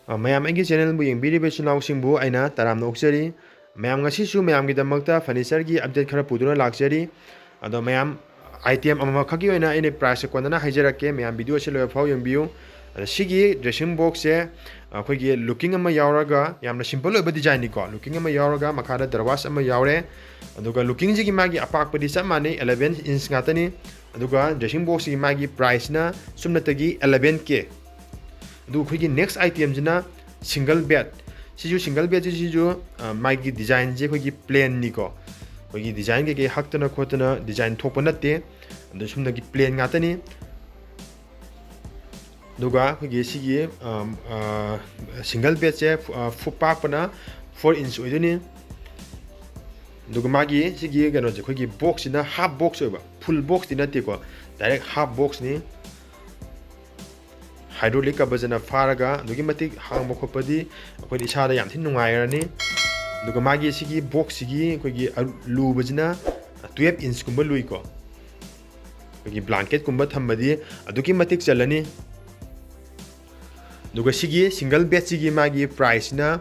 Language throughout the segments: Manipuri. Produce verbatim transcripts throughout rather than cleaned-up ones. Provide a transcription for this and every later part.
ꯑ, ꯃꯌꯥꯝ ꯑꯩꯒꯤ channelꯕꯨ ꯌꯦꯡꯕꯤꯔꯤꯕ ꯏꯆꯤꯜ ꯏꯅꯥꯎꯁꯤꯡꯕꯨ ꯑꯩꯅ ꯇꯔꯥꯝꯅ ꯑꯣꯛꯆꯔꯤ꯫ ꯃꯌꯥꯝ ꯉꯁꯤꯁꯨ ꯃꯌꯥꯝꯒꯤꯗꯃꯛꯇ furnitureꯒꯤ update ꯈꯔ ꯄꯨꯗꯨꯅ ꯂꯥꯛꯆꯔꯤ꯫ ꯑꯗꯣ ꯃꯌꯥꯝ item ꯑꯃꯈꯛꯀꯤ ꯑꯣꯏꯅ ꯑꯩꯅ price ꯀꯣꯟꯅꯅ ꯍꯥꯏꯖꯔꯛꯀꯦ꯫ ꯃꯌꯥꯝ video ꯑꯁꯤ ꯂꯣꯏꯕ ꯐꯥꯎ ꯌꯦꯡꯕꯤꯌꯨ꯫ ꯑꯗ ꯁꯤꯒꯤ dressing boxꯁꯦ ꯑꯩꯈꯣꯏꯒꯤ looking ꯑꯃ ꯌꯥꯎꯔꯒ ꯌꯥꯝꯅ simple ꯑꯣꯏꯕ designꯅꯤꯀꯣ꯫ Looking ꯑꯃ ꯌꯥꯎꯔꯒ ꯃꯈꯥꯗ ꯗꯔꯋꯥꯖ ꯑꯃ ꯌꯥꯎꯔꯦ꯫ ꯑꯗꯨꯒ lookingꯁꯤꯒꯤ ꯃꯥꯒꯤ ꯑꯄꯥꯛꯄꯗꯤ ꯆꯞ ꯃꯥꯟꯅꯩ, eleven inch ꯉꯥꯛꯇꯅꯤ꯫ ꯑꯗꯨꯒ dressing boxꯁꯤꯒꯤ ꯃꯥꯒꯤ priceꯅ ꯁꯨꯞꯅꯇꯒꯤ eleven K꯫ ꯑꯗꯨꯒ ꯑꯩꯈꯣꯏꯒꯤ next itemꯁꯤꯅ single bed꯫ ꯁꯤꯁꯨ single bedꯁꯤ ꯁꯤꯁꯨ, ꯑ, ꯃꯥꯒꯤ designꯁꯦ ꯑꯩꯈꯣꯏꯒꯤ plainꯅꯤꯀꯣ꯫ ꯑꯩꯈꯣꯏꯒꯤ design ꯀꯩꯀꯩ ꯍꯛꯇꯅ ꯈꯣꯠꯇꯅ design ꯊꯣꯛꯄ ꯅꯠꯇꯦ꯫ ꯑꯗꯨ ꯁꯨꯝꯗꯒꯤ plain ꯉꯥꯛꯇꯅꯤ꯫ ꯑꯗꯨꯒ ꯑꯩꯈꯣꯏꯒꯤ ꯁꯤꯒꯤ, ꯑꯝ, ꯑ, single bedꯁꯦ, ꯑ, ꯐꯨ-, ꯄꯥꯛꯄꯅ four inch ꯑꯣꯏꯗꯣꯏꯅꯤ꯫ ꯑꯗꯨꯒ ꯃꯥꯒꯤ ꯁꯤꯒꯤ ꯀꯩꯅꯣꯁꯦ, ꯑꯩꯈꯣꯏꯒꯤ boxꯁꯤꯅ half box ꯑꯣꯏꯕ, full boxꯇꯤ ꯅꯠꯇꯦꯀꯣ, direct half boxꯅꯤ꯫ Hydraulic coverꯁꯤꯅ ꯐꯥꯔꯒ ꯑꯗꯨꯛꯀꯤ ꯃꯇꯤꯛ ꯍꯥꯡꯕ ꯈꯣꯠꯄꯗꯤ ꯑꯩꯈꯣꯏꯗ ꯏꯁꯥꯗ ꯌꯥꯝ ꯊꯤꯅ ꯅꯨꯡꯉꯥꯏꯔꯅꯤ꯫ ꯑꯗꯨꯒ ꯃꯥꯒꯤ ꯁꯤꯒꯤ boxꯁꯤꯒꯤ ꯑꯩꯈꯣꯏꯒꯤ ꯑ-, ꯂꯨꯕꯁꯤꯅ twelve inchꯀꯨꯝꯕ ꯂꯨꯏꯀꯣ꯫ ꯑꯩꯈꯣꯏꯒꯤ blanketꯀꯨꯝꯕ ꯊꯝꯕꯗꯤ ꯑꯗꯨꯛꯀꯤ ꯃꯇꯤꯛ ꯆꯜꯂꯅꯤ꯫ ꯑꯗꯨꯒ ꯁꯤꯒꯤ single bedꯁꯤꯒꯤ ꯃꯥꯒꯤ priceꯁꯤꯅ,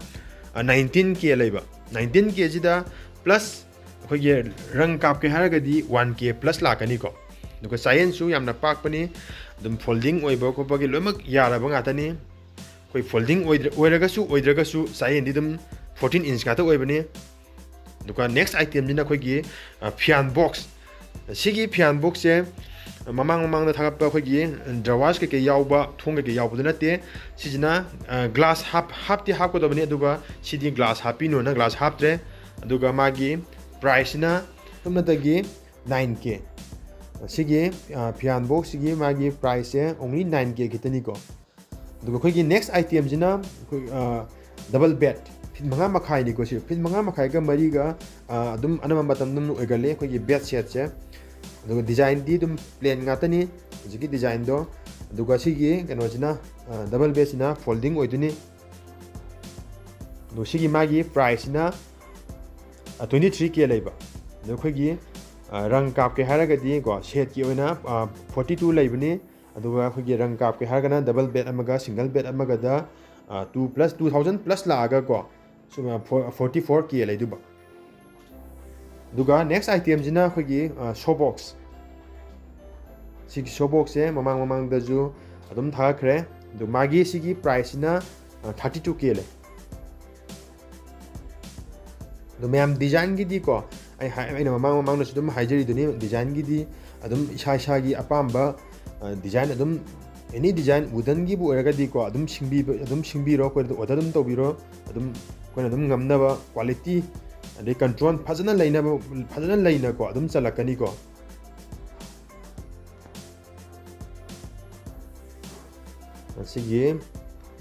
ꯑ, nineteen K ꯂꯩꯕ꯫ Nineteen Kꯁꯤꯗ plus ꯑꯩꯈꯣꯏꯒꯤ ꯔꯪ ꯀꯥꯞꯀꯦ ꯍꯥꯏꯔꯒꯗꯤ one K plus ꯂꯥꯛꯀꯅꯤꯀꯣ꯫ ꯑꯗꯨꯒ ꯆꯥꯌꯦꯟꯁꯨ ꯌꯥꯝꯅ ꯄꯥꯛꯄꯅꯤ, ꯑꯗꯨꯝ folding ꯑꯣꯏꯕ ꯈꯣꯠꯄꯒꯤ ꯂꯣꯏꯅꯃꯛ ꯌꯥꯔꯕ ꯉꯥꯛꯇꯅꯤ꯫ ꯑꯩꯈꯣꯏ folding ꯑꯣꯏꯗ꯭ꯔ-, ꯑꯣꯏꯔꯒꯁꯨ ꯑꯣꯏꯗ꯭ꯔꯒꯁꯨ ꯆꯥꯌꯦꯟꯗꯤ ꯑꯗꯨꯝ fourteen inch ꯉꯥꯛꯇ ꯑꯣꯏꯕꯅꯤ꯫ ꯑꯗꯨꯒ next itemꯁꯤꯅ ꯑꯩꯈꯣꯏꯒꯤ, ꯑ, fan box꯫ ꯁꯤꯒꯤ fan boxꯁꯦ ꯃꯃꯥꯡ ꯃꯃꯥꯡꯗ ꯊꯥꯒꯠꯄ ꯑꯩꯈꯣꯏꯒꯤ ꯗ꯭ꯔꯋꯥꯁ ꯀꯩꯀꯩ ꯌꯥꯎꯕ, ꯊꯣꯡ ꯀꯩꯀꯩ ꯌꯥꯎꯕꯗꯨ ꯅꯠꯇꯦ꯫ ꯁꯤꯁꯤꯅ, ꯑ, glass ꯍꯥꯞ-, ꯍꯥꯞꯇꯤ ꯍꯥꯞꯀꯗꯕꯅꯤ, ꯑꯗꯨꯒ ꯁꯤꯗꯤ glass ꯍꯥꯞꯄꯤꯅꯣꯅ glass ꯍꯥꯞꯇ꯭ꯔꯦ꯫ ꯑꯗꯨꯒ ꯃꯥꯒꯤ priceꯁꯤꯅ ꯁꯨꯞꯅꯇꯒꯤ nine K꯫ ꯁꯤꯒꯤ, ꯑ, fan boxꯁꯤꯒꯤ ꯃꯥꯒꯤ priceꯁꯦ only nine K ꯈꯤꯇꯅꯤꯀꯣ꯫ ꯑꯗꯨꯒ ꯑꯩꯈꯣꯏꯒꯤ next itemꯁꯤꯅ ꯑꯩꯈꯣꯏ, ꯑ, double bed, feet ꯃꯉꯥ ꯃꯈꯥꯏꯅꯤꯀꯣ꯫ ꯁꯤ feet ꯃꯉꯥ ꯃꯈꯥꯏꯒ ꯃꯔꯤꯒ, ꯑ, ꯑꯗꯨꯝ ꯑꯅꯝꯕ ꯃꯇꯝꯗ ꯑꯗꯨꯝ ꯑꯣꯏꯒꯜꯂꯤ ꯑꯩꯈꯣꯏꯒꯤ bed setꯁꯦ꯫ ꯑꯗꯨꯒ designꯗꯤ ꯑꯗꯨꯝ plain ꯉꯥꯛꯇꯅꯤ, ꯍꯧꯖꯤꯛꯀꯤ designꯗꯣ꯫ ꯑꯗꯨꯒ ꯁꯤꯒꯤ ꯀꯩꯅꯣꯁꯤꯅ, ꯑ, double bedꯁꯤꯅ folding ꯑꯣꯏꯗꯣꯏꯅꯤ꯫ ꯑꯗꯣ ꯁꯤꯒꯤ ꯃꯥꯒꯤ priceꯁꯤꯅ, ꯑ, twenty three K ꯂꯩꯕ꯫ ꯑꯗꯣ ꯑꯩꯈꯣꯏꯒꯤ, ꯑ, ꯔꯪ ꯀꯥꯞꯀꯦ ꯍꯥꯏꯔꯒꯗꯤ ꯀꯣ, setꯀꯤ ꯑꯣꯏꯅ, ꯑ, forty two ꯂꯩꯕꯅꯤ꯫ ꯑꯗꯨꯒ ꯑꯩꯈꯣꯏꯒꯤ ꯔꯪ ꯀꯥꯞꯀꯦ ꯍꯥꯏꯔꯒꯅ double bed ꯑꯃꯒ single bed ꯑꯃꯒꯗ, two plus two thousand plus ꯂꯥꯛꯑꯒꯀꯣ, ꯁꯨꯝ ꯐꯣꯔꯇꯤ ꯐꯣꯔ ꯀꯦ ꯂꯩꯗꯣꯏꯕ꯫ ꯑꯗꯨꯒ next item ꯁꯤꯅ ꯑꯩꯈꯣꯏꯒꯤ ꯁꯣ ꯕꯣꯛꯁ꯫ ꯁꯤꯒꯤ ꯁꯣ ꯕꯣꯛꯁꯁꯦ ꯃꯃꯥꯡ ꯃꯃꯥꯡꯗꯁꯨ ꯑꯗꯨꯝ ꯊꯥꯒꯠꯈ꯭ꯔꯦ꯫ ꯑꯗꯨ ꯃꯥꯒꯤ ꯁꯤꯒꯤ ꯄ꯭ꯔꯥꯏꯁꯁꯤꯅ ꯊꯥꯔꯇꯤ ꯇꯨ ꯀꯦ ꯂꯩ꯫ ꯑꯗꯣ ꯃꯌꯥꯝ ꯗꯤꯖꯥꯏꯟꯒꯤꯗꯤꯀꯣ, ꯑꯩ ꯍꯥꯏ-, ꯑꯩꯅ ꯃꯃꯥꯡ ꯃꯃꯥꯡꯗꯁꯨ ꯑꯗꯨꯝ ꯍꯥꯏꯖꯔꯤꯗꯨꯅꯤ, ꯗꯤꯖꯥꯏꯟꯒꯤꯗꯤ ꯑꯗꯨꯝ ꯏꯁꯥ ꯏꯁꯥꯒꯤ ꯑꯄꯥꯝꯕ ꯗꯤꯖꯥꯏꯟ ꯑꯗꯨꯝ, ꯑꯦꯅꯤ ꯗꯤꯖꯥꯏꯟ ꯋꯨꯗꯟꯒꯤꯕꯨ ꯑꯣꯏꯔꯒꯗꯤꯀꯣ, ꯑꯗꯨꯝ ꯁꯤꯡꯕꯤꯕ, ꯑꯗꯨꯝ ꯁꯤꯡꯕꯤꯔꯣ, ꯑꯩꯈꯣꯏꯗ ꯑꯣꯔꯗꯔ ꯑꯗꯨꯝ ꯇꯧꯕꯤꯔꯣ꯫ ꯑꯗꯨꯝ ꯑꯩꯈꯣꯏꯅ ꯑꯗꯨꯝ ꯉꯝꯅꯕ ꯀ꯭ꯋꯥꯂꯤꯇꯤ ꯑꯗꯩ ꯀꯟꯇ꯭ꯔꯣꯜ ꯐꯖꯅ ꯂꯩꯅꯕ, ꯐꯖꯅ ꯂꯩꯅꯀꯣ ꯑꯗꯨꯝ ꯆꯜꯂꯛꯀꯅꯤꯀꯣ꯫ ꯃꯁꯤꯒꯤ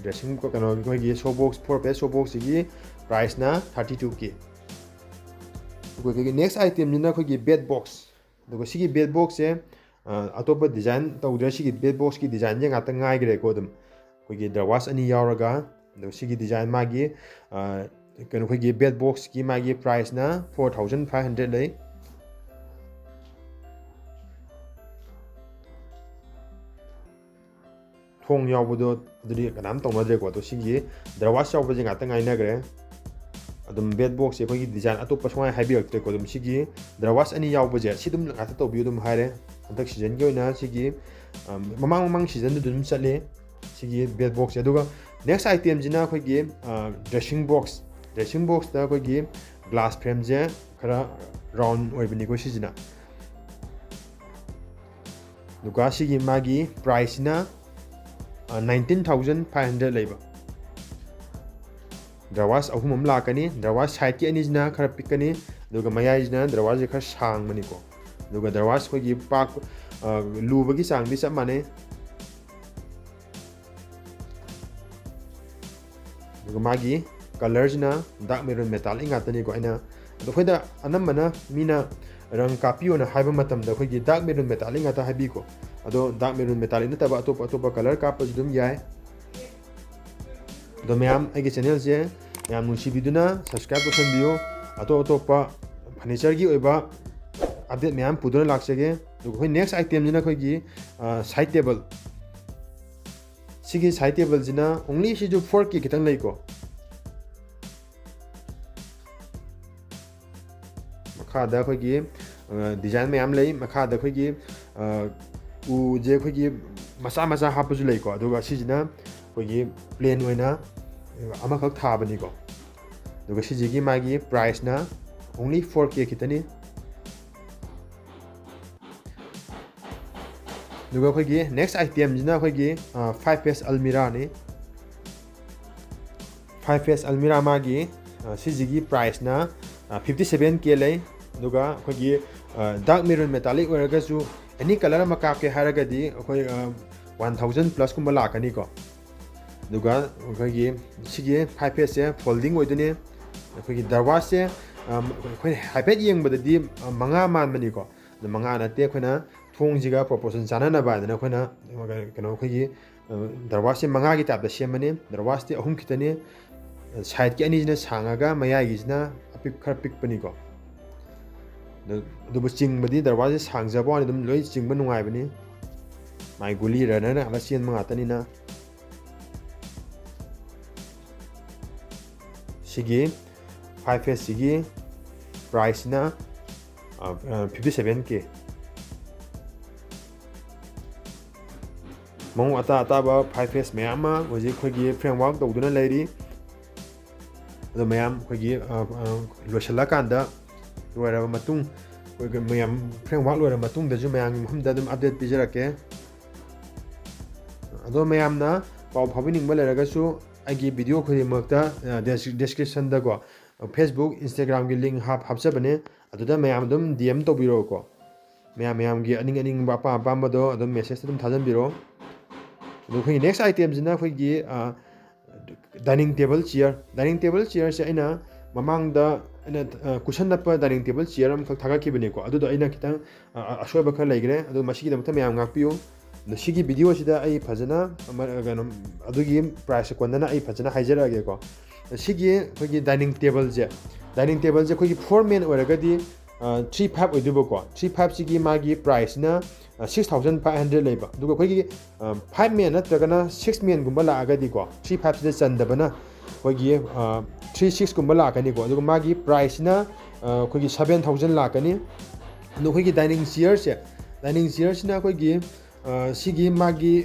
ꯗ꯭ꯔꯦꯁꯤꯡ ꯀꯩꯅꯣ, ꯑꯩꯈꯣꯏꯒꯤ ꯁꯣ ꯕꯣꯛꯁ, ꯐꯣꯔ ꯄꯦꯖ ꯁꯣ ꯕꯣꯛꯁꯁꯤꯒꯤ ꯄ꯭ꯔꯥꯏꯁꯅ ꯊꯥꯔꯇꯤ ꯇꯨ ꯀꯦ꯫ ꯑꯩꯈꯣꯏꯒꯤ next item ꯁꯤꯅ ꯑꯩꯈꯣꯏꯒꯤ ꯕꯦꯗ ꯕꯣꯛꯁ꯫ ꯑꯗꯨꯒ ꯁꯤꯒꯤ ꯕꯦꯗ ꯕꯣꯛꯁꯁꯦ, ꯑ, ꯑꯇꯣꯞꯄ ꯗꯤꯖꯥꯏꯟ ꯇꯧꯗ꯭ꯔꯦ꯫ ꯁꯤꯒꯤ ꯕꯦꯗ ꯕꯣꯛꯁꯀꯤ ꯗꯤꯖꯥꯏꯟꯁꯦ ꯉꯥꯛꯇ ꯉꯥꯏꯈ꯭ꯔꯦꯀꯣ꯫ ꯑꯗꯨꯝ ꯑꯩꯈꯣꯏꯒꯤ ꯗ꯭ꯔꯋꯥꯁ ꯑꯅꯤ ꯌꯥꯎꯔꯒ, ꯑꯗꯨꯒ ꯁꯤꯒꯤ ꯗꯤꯖꯥꯏꯟ ꯃꯥꯒꯤ, ꯑ, ꯀꯩꯅꯣ, ꯑꯩꯈꯣꯏꯒꯤ ꯕꯦꯗ ꯕꯣꯛꯁꯀꯤ ꯃꯥꯒꯤ ꯄ꯭ꯔꯥꯏꯁꯅ ꯐꯣꯔ ꯊꯥꯎꯖꯟ ꯐꯥꯏꯚ ꯍꯟꯗ꯭ꯔꯦꯗ ꯂꯩ꯫ ꯊꯣꯡ ꯌꯥꯎꯕꯗꯣ ꯑꯗꯨꯗꯤ ꯀꯅꯥꯝ ꯇꯧꯅꯗ꯭ꯔꯦꯀꯣ꯫ ꯑꯗꯣ ꯁꯤꯒꯤ ꯗ꯭ꯔꯋꯥꯁ ꯌꯥꯎꯕꯁꯦ ꯉꯥꯛꯇ ꯉꯥꯏꯅꯈ꯭ꯔꯦ꯫ ꯑꯗꯨꯝ ꯕꯦꯗ ꯕꯣꯛꯁꯁꯦ ꯑꯩꯈꯣꯏꯒꯤ ꯗꯤꯖꯥꯏꯟ ꯑꯇꯣꯞꯄ ꯁꯨꯡꯍꯥꯏ ꯍꯥꯏꯕꯤꯔꯛꯇ꯭ꯔꯦꯀꯣ꯫ ꯑꯗꯨꯝ ꯁꯤꯒꯤ ꯗ꯭ꯔꯋꯥꯁ ꯑꯅꯤ ꯌꯥꯎꯕꯁꯦ ꯁꯤ ꯑꯗꯨꯝ ꯉꯥꯛꯇ ꯇꯧꯕꯤꯌꯨ ꯑꯗꯨꯝ ꯍꯥꯏꯔꯦ꯫ ꯍꯟꯗꯛ ꯁꯤꯖꯟꯒꯤ ꯑꯣꯏꯅ ꯁꯤꯒꯤ, ꯑ, ꯃꯃꯥꯡ ꯃꯃꯥꯡ ꯁꯤꯖꯟꯗ ꯑꯗꯨꯝ ꯆꯠꯂꯦ ꯁꯤꯒꯤ ꯕꯦꯗ ꯕꯣꯛꯁꯁꯦ꯫ ꯑꯗꯨꯒ next item ꯁꯤꯅ ꯑꯩꯈꯣꯏꯒꯤ, ꯑ, ꯗ꯭ꯔꯦꯁꯤꯡ ꯕꯣꯛꯁ꯫ ꯗ꯭ꯔꯦꯁꯤꯡ ꯕꯣꯛꯁꯇ ꯑꯩꯈꯣꯏꯒꯤ ꯒ꯭ꯂꯥꯁ ꯐ꯭ꯔꯦꯝꯁꯦ ꯈꯔ ꯔꯥꯎꯟ ꯑꯣꯏꯕꯅꯤꯀꯣ ꯁꯤꯁꯤꯅ꯫ ꯑꯗꯨꯒ ꯁꯤꯒꯤ ꯃꯥꯒꯤ ꯄ꯭ꯔꯥꯏꯁꯁꯤꯅ, ꯑ, ꯅꯥꯏꯟꯇꯤꯟ ꯊꯥꯎꯖꯟ ꯐꯥꯏꯚ ꯍꯟꯗ꯭ꯔꯦꯗ ꯂꯩꯕ꯫ ꯗ꯭ꯔꯋꯥꯁ ꯑꯍꯨꯝ ꯑꯃ ꯂꯥꯛꯀꯅꯤ꯫ ꯗ꯭ꯔꯋꯥꯁ ꯁꯥꯏꯠꯀꯤ ꯑꯅꯤꯁꯤꯅ ꯈꯔ ꯄꯤꯛꯀꯅꯤ, ꯑꯗꯨꯒ ꯃꯌꯥꯏꯁꯤꯅ ꯗ꯭ꯔꯋꯥꯁꯁꯦ ꯈꯔ ꯁꯥꯡꯕꯅꯤꯀꯣ꯫ ꯑꯗꯨꯒ ꯗ꯭ꯔꯋꯥꯁ ꯑꯩꯈꯣꯏꯒꯤ ꯄꯥꯛ-, ꯑ, ꯂꯨꯕꯒꯤ ꯆꯥꯡꯗꯤ ꯆꯞ ꯃꯥꯟꯅꯩ꯫ ꯑꯗꯨꯒ ꯃꯥꯒꯤ ꯀꯂꯔꯁꯤꯅ ꯗꯥꯔꯛ ꯃꯦꯔꯨꯟ ꯃꯦꯇꯥꯂꯤꯛ ꯉꯥꯛꯇꯅꯤꯀꯣ꯫ ꯑꯩꯅ, ꯑꯗꯣ ꯑꯩꯈꯣꯏꯗ ꯑꯅꯝꯕꯅ ꯃꯤꯅ ꯔꯪ ꯀꯥꯞꯄꯤꯌꯣꯅ ꯍꯥꯏꯕ ꯃꯇꯝꯗ ꯑꯩꯈꯣꯏꯒꯤ ꯗꯥꯔꯛ ꯃꯦꯔꯨꯟ ꯃꯦꯇꯥꯂꯤꯛ ꯉꯥꯛꯇ ꯍꯥꯏꯕꯤꯀꯣ꯫ ꯑꯗꯣ ꯗꯥꯔꯛ ꯃꯦꯔꯨꯟ ꯃꯦꯇꯥꯂꯤꯛ ꯅꯠꯇꯕ ꯑꯇꯣꯞ ꯑꯇꯣꯞꯄ ꯀꯂꯔ ꯀꯥꯞꯄꯁꯨ ꯑꯗꯨꯝ ꯌꯥꯏ꯫ ꯑꯗꯣ ꯃꯌꯥꯝ ꯑꯩꯒꯤ ꯆꯦꯅꯦꯜꯁꯦ ꯃꯌꯥꯝ ꯅꯨꯡꯁꯤꯕꯤꯗꯨꯅ ꯁꯕꯁꯀ꯭ꯔꯥꯏꯕ ꯇꯧꯁꯟꯕꯤꯌꯨ꯫ ꯑꯇꯣꯞ ꯑꯇꯣꯞꯄ ꯐꯔꯅꯤꯆꯔꯒꯤ ꯑꯣꯏꯕ ꯑꯞꯗꯦꯠ ꯃꯌꯥꯝ ꯄꯨꯗꯨꯅ ꯂꯥꯛꯆꯒꯦ꯫ ꯑꯗꯨꯒ ꯑꯩꯈꯣꯏ next item ꯁꯤꯅ ꯑꯩꯈꯣꯏꯒꯤ, ꯑ, side table꯫ ꯁꯤꯒꯤ side table ꯁꯤꯅ only ꯁꯤꯁꯨ four K ꯈꯤꯇꯪ ꯂꯩꯀꯣ꯫ ꯃꯈꯥꯗ ꯑꯩꯈꯣꯏꯒꯤ, ꯑ, design ꯃꯌꯥꯝ ꯂꯩ꯫ ꯃꯈꯥꯗ ꯑꯩꯈꯣꯏꯒꯤ, ꯑ, ꯎꯁꯦ ꯑꯩꯈꯣꯏꯒꯤ ꯃꯆꯥ ꯃꯆꯥ ꯍꯥꯞꯄꯁꯨ ꯂꯩꯀꯣ꯫ ꯑꯗꯨꯒ ꯁꯤꯁꯤꯅ ꯑꯩꯈꯣꯏꯒꯤ plain ꯑꯣꯏꯅ ꯑꯃꯈꯛ ꯊꯥꯕꯅꯤꯀꯣ꯫ ꯑꯗꯨꯒ ꯁꯤꯁꯤꯒꯤ ꯃꯥꯒꯤ price ꯅ only four K ꯈꯤꯇꯅꯤ꯫ ꯑꯗꯨꯒ ꯑꯩꯈꯣꯏꯒꯤ next item ꯁꯤꯅ ꯑꯩꯈꯣꯏꯒꯤ, ꯑ, five face almirah ꯅꯤ꯫ Five face almirah ꯃꯥꯒꯤ, ꯑ, ꯁꯤꯁꯤꯒꯤ price ꯅ, ꯑ, fifty seven K ꯂꯩ꯫ ꯑꯗꯨꯒ ꯑꯩꯈꯣꯏꯒꯤ, ꯑ, dark maroon metallic ꯑꯣꯏꯔꯒꯁꯨ any colour ꯑꯃ ꯀꯥꯞꯀꯦ ꯍꯥꯏꯔꯒꯗꯤ ꯑꯩꯈꯣꯏ, ꯑ, one thousand plus ꯀꯨꯝꯕ ꯂꯥꯛꯀꯅꯤꯀꯣ꯫ ꯑꯗꯨꯒ ꯑꯩꯈꯣꯏꯒꯤ ꯁꯤꯒꯤ five face ꯁꯦ folding ꯑꯣꯏꯗꯣꯏꯅꯦ꯫ ꯑꯩꯈꯣꯏꯒꯤ ꯗꯔꯋꯥꯖꯁꯦ, ꯑ, ꯑꯩꯈꯣꯏꯅ ꯍꯥꯏꯐꯦꯠ ꯌꯦꯡꯕꯗꯗꯤ, ꯑ, ꯃꯉꯥ ꯃꯥꯟꯕꯅꯤꯀꯣ꯫ ꯑꯗꯣ ꯃꯉꯥ ꯅꯠꯇꯦ, ꯑꯩꯈꯣꯏꯅ ꯊꯣꯡꯁꯤꯒ proportion ꯆꯥꯟꯅꯅꯕ ꯍꯥꯏꯗꯅ ꯑꯩꯈꯣꯏꯅ ꯀꯩꯅꯣ ꯑꯩꯈꯣꯏꯒꯤ, ꯑ, ꯗꯔꯋꯥꯖꯁꯦ ꯃꯉꯥꯒꯤ type ꯇ ꯁꯦꯝꯕꯅꯤ꯫ ꯗꯔꯋꯥꯖꯇꯤ ꯑꯍꯨꯝ ꯈꯤꯇꯅꯤ꯫ Side ꯀꯤ ꯑꯅꯤꯁꯤꯅ ꯁꯥꯡꯉꯒ ꯃꯌꯥꯏꯒꯤꯁꯤꯅ ꯑꯄꯤꯛ-, ꯈꯔ ꯄꯤꯛꯄꯅꯤꯀꯣ꯫ ꯑꯗꯨ-, ꯑꯗꯨꯕꯨ ꯆꯤꯡꯕꯗꯤ ꯗꯔꯋꯥꯖꯁꯦ ꯁꯥꯡꯖꯕ ꯋꯥꯅꯤ, ꯑꯗꯨꯝ ꯂꯣꯏ ꯆꯤꯡꯕ ꯅꯨꯡꯉꯥꯏꯕꯅꯤ꯫ ꯃꯥꯏ ꯒꯨꯂꯤ runner ꯉꯥꯛꯇ ꯆꯦꯟꯕ ꯉꯥꯛꯇꯅꯤꯅ꯫ ꯁꯤꯒꯤ five face ꯁꯤꯒꯤ price ꯁꯤꯅ, ꯑ, ꯑ, fifty seven K꯫ ꯃꯑꯣꯡ ꯑꯇꯥ ꯑꯇꯥꯕ five face ꯃꯌꯥꯝ ꯑꯃ ꯍꯧꯖꯤꯛ ꯑꯩꯈꯣꯏꯒꯤ framework ꯇꯧꯗꯨꯅ ꯂꯩꯔꯤ꯫ ꯑꯗꯣ ꯃꯌꯥꯝ ꯑꯩꯈꯣꯏꯒꯤ, ꯑ, ꯑ, ꯂꯣꯏꯁꯤꯜꯂꯀꯥꯟꯗ, ꯂꯣꯏꯔꯕ ꯃꯇꯨꯡ, ꯑꯩꯈꯣꯏꯒꯤ ꯃꯌꯥꯝ framework ꯂꯣꯏꯔꯕ ꯃꯇꯨꯡꯗꯁꯨ ꯃꯌꯥꯝꯒꯤ ꯃꯐꯝꯗ ꯑꯗꯨꯝ update ꯄꯤꯖꯔꯛꯀꯦ꯫ ꯑꯗꯣ ꯃꯌꯥꯝꯅ ꯄꯥꯎ ꯐꯥꯎꯕꯤꯅꯤꯡꯕ ꯂꯩꯔꯒꯁꯨ ꯑꯩꯒꯤ video ꯈꯨꯗꯤꯡꯃꯛꯇ, ꯑ, des-, description ꯗꯀꯣ, Facebook, Instagram ꯒꯤ link ꯍꯥꯞ-, ꯍꯥꯞꯆꯕꯅꯦ꯫ ꯑꯗꯨꯗ ꯃꯌꯥꯝ ꯑꯗꯨꯝ D M ꯇꯧꯕꯤꯔꯛꯎꯀꯣ꯫ ꯃꯌꯥꯝ ꯃꯌꯥꯝꯒꯤ ꯑꯅꯤꯡ ꯑꯅꯤꯡꯕ ꯑꯄꯥꯝ ꯑꯄꯥꯝꯕꯗꯣ ꯑꯗꯨꯝ message ꯇ ꯑꯗꯨꯝ ꯊꯥꯖꯟꯕꯤꯔꯛꯑꯣ꯫ ꯑꯗꯣ ꯑꯩꯈꯣꯏꯒꯤ next item ꯁꯤꯅ ꯑꯩꯈꯣꯏꯒꯤ, ꯑ, dining table chair꯫ Dining table chair ꯁꯦ ꯑꯩꯅ ꯃꯃꯥꯡꯗ ꯑꯩꯅ, ꯑ, cushion ꯅꯞꯄ dining table chair ꯑꯃꯈꯛ ꯊꯥꯒꯠꯈꯤꯕꯅꯦꯀꯣ꯫ ꯑꯗꯨꯗꯣ ꯑꯩꯅ ꯈꯤꯇꯪ, ꯑ, ꯑ, ꯑꯁꯣꯏꯕ ꯈꯔ ꯂꯩꯈ꯭ꯔꯦ꯫ ꯑꯗꯣ ꯃꯁꯤꯒꯤꯗꯃꯛꯇ ꯃꯌꯥꯝ ꯉꯥꯛꯄꯤꯌꯨ꯫ ꯑꯗꯣ ꯁꯤꯒꯤ video ꯁꯤꯗ ꯑꯩ ꯐꯖꯅ ꯑꯃ, ꯀꯩꯅꯣ, ꯑꯗꯨꯒꯤ price ꯀꯣꯟꯅꯅ ꯑꯩ ꯐꯖꯅ ꯍꯥꯏꯖꯔꯛꯑꯒꯦꯀꯣ꯫ ꯁꯤꯒꯤ ꯑꯩꯈꯣꯏꯒꯤ dining table ꯁꯦ, dining table ꯁꯦ ꯑꯩꯈꯣꯏꯒꯤ four man ꯑꯣꯏꯔꯒꯗꯤ, ꯊ꯭ꯔꯤ ꯐꯥꯏꯚ ꯑꯣꯏꯗꯣꯏꯕꯀꯣ꯫ ꯊ꯭ꯔꯤ ꯐꯥꯏꯚꯁꯤꯒꯤ ꯃꯥꯒꯤ ꯄ꯭ꯔꯥꯏꯁꯁꯤꯅ ꯁꯤꯛꯁ ꯊꯥꯎꯖꯟ ꯐꯥꯏꯚ ꯍꯟꯗ꯭ꯔꯦꯗ ꯂꯩꯕ꯫ ꯑꯗꯨꯒ ꯑꯩꯈꯣꯏꯒꯤ ꯐꯥꯏꯚ ꯃꯦꯟ ꯅꯠꯇ꯭ꯔꯒꯅ ꯁꯤꯛꯁ ꯃꯦꯟꯒꯨꯝꯕ ꯂꯥꯛꯑꯒꯗꯤꯀꯣ, ꯊ꯭ꯔꯤ ꯐꯥꯏꯚꯁꯤꯗ ꯆꯟꯗꯕꯅ ꯑꯩꯈꯣꯏꯒꯤ ꯊ꯭ꯔꯤ ꯁꯤꯛꯁꯀꯨꯝꯕ ꯂꯥꯛꯀꯅꯤꯀꯣ꯫ ꯑꯗꯨꯒ ꯃꯥꯒꯤ ꯄ꯭ꯔꯥꯏꯁꯁꯤꯅ ꯑꯩꯈꯣꯏꯒꯤ ꯁꯕꯦꯟ ꯊꯥꯎꯖꯟ ꯂꯥꯛꯀꯅꯤ꯫ ꯑꯗꯣ ꯑꯩꯈꯣꯏꯒꯤ ꯗꯥꯏꯅꯤꯡ ꯆꯤꯌꯔꯁꯦ, ꯗꯥꯏꯅꯤꯡ ꯆꯤꯌꯔꯁꯤꯅ ꯑꯩꯈꯣꯏꯒꯤ ꯁꯤꯒꯤ ꯃꯥꯒꯤ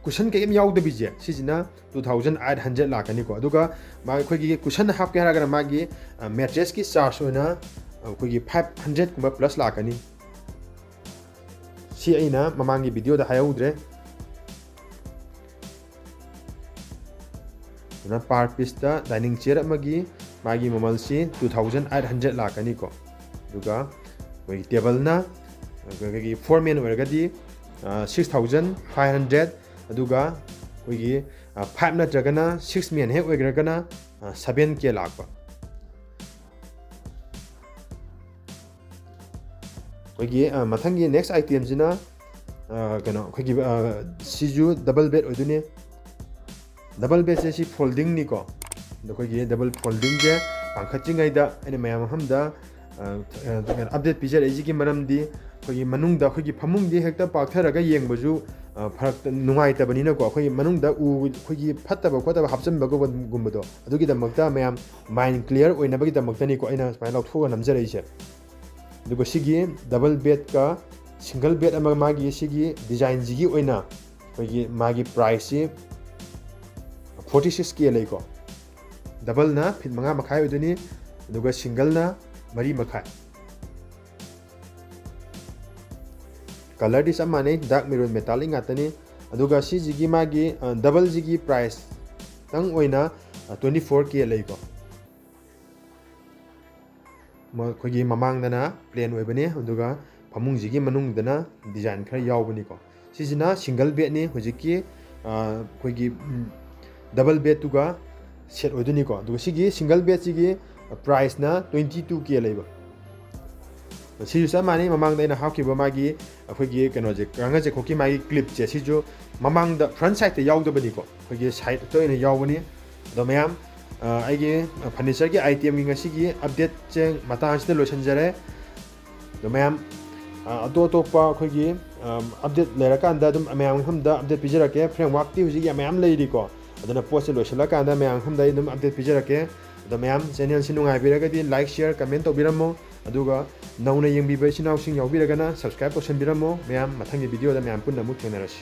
ꯀꯨꯁꯟ ꯀꯩꯝ ꯌꯥꯎꯗꯕꯤꯁꯦ, ꯁꯤꯁꯤꯅ ꯇꯨ ꯊꯥꯎꯖꯟ ꯑꯩꯠ ꯍꯟꯗ꯭ꯔꯦꯗ ꯂꯥꯛꯀꯅꯤꯀꯣ꯫ ꯑꯗꯨꯒ ꯃꯥ ꯑꯩꯈꯣꯏꯒꯤ ꯀꯨꯁꯟ ꯍꯥꯞꯀꯦ ꯍꯥꯏꯔꯒꯅ ꯃꯥꯒꯤ ꯃꯦꯇ꯭ꯔꯦꯁꯀꯤ ꯆꯥꯔꯖ ꯑꯣꯏꯅ ꯑꯩꯈꯣꯏꯒꯤ ꯐꯥꯏꯚ ꯍꯟꯗ꯭ꯔꯦꯗꯀꯨꯝꯕ ꯄ꯭ꯂꯁ ꯂꯥꯛꯀꯅꯤ꯫ ꯁꯤ ꯑꯩꯅ ꯃꯃꯥꯡꯒꯤ ꯚꯤꯗꯤꯑꯣꯗ ꯍꯥꯏꯍꯧꯗ꯭ꯔꯦ꯫ ꯑꯗꯨꯅ ꯄꯥꯔ ꯄꯤꯁꯇ ꯗꯥꯏꯅꯤꯡ ꯆꯤꯌꯔ ꯑꯃꯒꯤ ꯃꯥꯒꯤ ꯃꯃꯜꯁꯤ ꯇꯨ ꯊꯥꯎꯖꯟ ꯑꯩꯠ ꯍꯟꯗ꯭ꯔꯦꯗ ꯂꯥꯛꯀꯅꯤꯀꯣ꯫ ꯑꯗꯨꯒ ꯑꯩꯈꯣꯏꯒꯤ ꯇꯦꯕꯜꯅ, ꯑꯩꯈꯣꯏꯒꯤ ꯐꯣꯔ ꯃꯦꯟ ꯑꯣꯏꯔꯒꯗꯤ ꯁꯤꯛꯁ ꯊꯥꯎꯖꯟ ꯐꯥꯏꯚ ꯍꯟꯗ꯭ꯔꯦꯗ, ꯑꯗꯨꯒ ꯑꯩꯈꯣꯏꯒꯤ ꯐꯥꯏꯚ ꯅꯠꯇ꯭ꯔꯒꯅ ꯁꯤꯛꯁ ꯃꯦꯟ ꯍꯦꯛ ꯑꯣꯏꯈ꯭ꯔꯒꯅ ꯁꯕꯦꯟ ꯀꯦ ꯂꯥꯛꯄ꯫ ꯑꯩꯈꯣꯏꯒꯤ ꯃꯊꯪꯒꯤ ꯅꯦꯛꯁ ꯑꯥꯏꯇꯦꯝꯁꯤꯅ ꯀꯩꯅꯣ, ꯑꯩꯈꯣꯏꯒꯤ ꯁꯤꯁꯨ ꯗꯕꯜ ꯕꯦꯗ ꯑꯣꯏꯗꯣꯏꯅꯦ꯫ ꯗꯕꯜ ꯕꯦꯗꯁꯦ ꯁꯤ ꯐꯣꯜꯗꯤꯡꯅꯤꯀꯣ꯫ ꯑꯗꯣ ꯑꯩꯈꯣꯏꯒꯤ ꯗꯕꯜ ꯐꯣꯜꯗꯤꯡꯁꯦ ꯄꯥꯡꯈꯠꯇ꯭ꯔꯤꯉꯩꯗ ꯑꯩꯅ ꯃꯌꯥꯝ ꯑꯃꯗ ꯑꯞꯗꯦꯠ ꯄꯤꯖꯔꯛꯏꯁꯤꯒꯤ ꯃꯔꯝꯗꯤ, ꯑꯩꯈꯣꯏꯒꯤ ꯃꯅꯨꯡꯗ ꯑꯩꯈꯣꯏꯒꯤ ꯐꯃꯨꯡꯗꯤ ꯍꯦꯛꯇ ꯄꯥꯛꯊꯔꯒ ꯌꯦꯡꯕꯁꯨ ꯐꯔꯛ, ꯅꯨꯡꯉꯥꯏꯇꯕꯅꯤꯅꯀꯣ꯫ ꯑꯩꯈꯣꯏꯒꯤ ꯃꯅꯨꯡꯗ ꯎ, ꯑꯩꯈꯣꯏꯒꯤ ꯐꯠꯇꯕ ꯈꯣꯠꯇꯕ ꯍꯥꯞꯆꯤꯟꯕꯒꯨꯝꯕꯗꯣ, ꯑꯗꯨꯒꯤꯗꯃꯛꯇ ꯃꯌꯥꯝ ꯃꯥꯏꯟ ꯀ꯭ꯂꯤꯌꯥꯔ ꯑꯣꯏꯅꯕꯒꯤꯗꯃꯛꯇꯅꯤꯀꯣ ꯑꯩꯅ ꯁꯨꯃꯥꯏꯅ ꯂꯧꯊꯣꯛꯑꯒ ꯅꯝꯖꯔꯛꯏꯁꯦ꯫ ꯑꯗꯨꯒ ꯁꯤꯒꯤ ꯗꯕꯜ ꯕꯦꯗꯀ ꯁꯤꯡꯒꯜ ꯕꯦꯗ ꯑꯃꯒ ꯃꯥꯒꯤ ꯁꯤꯒꯤ ꯗꯤꯖꯥꯏꯟꯁꯤꯒꯤ ꯑꯣꯏꯅ ꯑꯩꯈꯣꯏꯒꯤ ꯃꯥꯒꯤ ꯄ꯭ꯔꯥꯏꯁꯁꯤ ꯐꯣꯔꯇꯤ ꯁꯤꯛꯁ ꯀꯦ ꯂꯩꯀꯣ꯫ ꯗꯕꯜꯅ ꯐꯤꯠ ꯃꯉꯥ ꯃꯈꯥꯏ ꯑꯣꯏꯗꯣꯏꯅꯤ, ꯑꯗꯨꯒ ꯁꯤꯡꯒꯜꯅ ꯃꯔꯤ ꯃꯈꯥꯏ꯫ ꯀꯂꯔꯗꯤ ꯆꯞ ꯃꯥꯟꯅꯩ, ꯗꯥꯔꯛ ꯃꯦꯔꯨꯟ ꯃꯦꯇꯥꯂꯤꯛ ꯉꯥꯛꯇꯅꯤ꯫ ꯑꯗꯨꯒ ꯁꯤꯁꯤꯒꯤ ꯃꯥꯒꯤ ꯗꯕꯜꯁꯤꯒꯤ ꯄ꯭ꯔꯥꯏꯁꯇꯪ ꯑꯣꯏꯅ ꯇ꯭ꯋꯦꯟꯇꯤ ꯐꯣꯔ ꯀꯦ ꯂꯩꯀꯣ꯫ ꯑꯩꯈꯣꯏꯒꯤ ꯃꯃꯥꯡꯗꯅ ꯄ꯭ꯂꯦꯟ ꯑꯣꯏꯕꯅꯤ, ꯑꯗꯨꯒ ꯐꯃꯨꯡꯁꯤꯒꯤ ꯃꯅꯨꯡꯗꯅ ꯗꯤꯖꯥꯏꯟ ꯈꯔ ꯌꯥꯎꯕꯅꯤꯀꯣ꯫ ꯁꯤꯁꯤꯅ ꯁꯤꯡꯒꯜ ꯕꯦꯗꯅꯤ, ꯍꯧꯖꯤꯛꯀꯤ ꯑꯩꯈꯣꯏꯒꯤ ꯗꯕꯜ ꯕꯦꯗꯇꯨꯒ ꯁꯦꯠ ꯑꯣꯏꯗꯣꯏꯅꯤꯀꯣ꯫ ꯑꯗꯨꯒ ꯁꯤꯒꯤ ꯁꯤꯡꯒꯜ ꯕꯦꯗꯁꯤꯒꯤ ꯄ꯭ꯔꯥꯏꯁꯅ ꯇ꯭ꯋꯦꯟꯇꯤ ꯇꯨ ꯀꯦ ꯂꯩꯕ꯫ ꯁꯤꯁꯨ ꯆꯞ ꯃꯥꯟꯅꯩ, ꯃꯃꯥꯡꯗ ꯑꯩꯅ ꯍꯥꯞꯈꯤꯕ ꯃꯥꯒꯤ ꯑꯩꯈꯣꯏꯒꯤ ꯀꯩꯅꯣꯁꯦ, ꯀꯥꯡꯒꯜ ꯆꯩꯈꯣꯛꯀꯤ ꯃꯥꯒꯤ ꯀ꯭ꯂꯤꯞꯁꯦ, ꯁꯤꯁꯨ ꯃꯃꯥꯡꯗ ꯐ꯭ꯔꯟ ꯁꯥꯏꯗꯇ ꯌꯥꯎꯗꯕꯅꯤꯀꯣ, ꯑꯩꯈꯣꯏꯒꯤ ꯁꯥꯏꯗꯇ ꯑꯣꯏꯅ ꯌꯥꯎꯕꯅꯤ꯫ ꯑꯗꯣ ꯃꯌꯥꯝ ꯑ, ꯑꯩꯒꯤ ꯐꯔꯅꯤꯆꯔꯒꯤ ꯑꯥꯏꯇꯦꯝꯒꯤ ꯉꯁꯤꯒꯤ ꯑꯞꯗꯦꯠꯁꯦ ꯃꯇꯥꯡ ꯑꯁꯤꯗ ꯂꯣꯏꯁꯤꯟꯖꯔꯦ꯫ ꯑꯗꯣ ꯃꯌꯥꯝ, ꯑ, ꯑꯇꯣꯞ ꯑꯇꯣꯞꯄ ꯑꯩꯈꯣꯏꯒꯤ, ꯑꯝ, ꯑꯞꯗꯦꯠ ꯂꯩꯔꯀꯥꯟꯗ ꯑꯗꯨꯝ ꯃꯌꯥꯝ ꯃꯐꯝꯗ ꯑꯞꯗꯦꯠ ꯄꯤꯖꯔꯛꯀꯦ꯫ ꯐ꯭ꯔꯦꯝꯋꯥꯔꯛꯇꯤ ꯍꯧꯖꯤꯛ ꯌꯥꯝ ꯃꯌꯥꯝ ꯂꯩꯔꯤꯀꯣ, ꯑꯗꯨꯅ ꯄꯣꯠꯁꯦ ꯂꯣꯏꯁꯤꯜꯂꯀꯥꯟꯗ ꯃꯌꯥꯝ ꯃꯐꯝꯗ ꯑꯩ ꯑꯗꯨꯝ ꯑꯞꯗꯦꯠ ꯄꯤꯖꯔꯛꯀꯦ꯫ ꯑꯗꯣ ꯃꯌꯥꯝ ꯆꯦꯅꯦꯜꯁꯤ ꯅꯨꯡꯉꯥꯏꯕꯤꯔꯒꯗꯤ ꯂꯥꯏꯛ, ꯁꯤꯌꯔ, ꯀꯃꯦꯟ ꯇꯧꯕꯤꯔꯝꯃꯣ꯫ ꯑꯗꯨꯒ ꯅꯧꯅ ꯌꯦꯡꯕꯤꯕ ꯏꯆꯤꯟ ꯏꯅꯥꯎꯁꯤꯡ ꯌꯥꯎꯕꯤꯔꯒꯅ ꯁꯕꯁꯀ꯭ꯔꯥꯏꯕ ꯇꯧꯁꯟꯕꯤꯔꯝꯃꯣ꯫ ꯃꯌꯥꯝ ꯃꯊꯪꯒꯤ ꯚꯤꯗꯤꯑꯣꯗ ꯃꯌꯥꯝ ꯄꯨꯟꯅ ꯑꯃꯨꯛ ꯊꯦꯡꯅꯔꯁꯤ꯫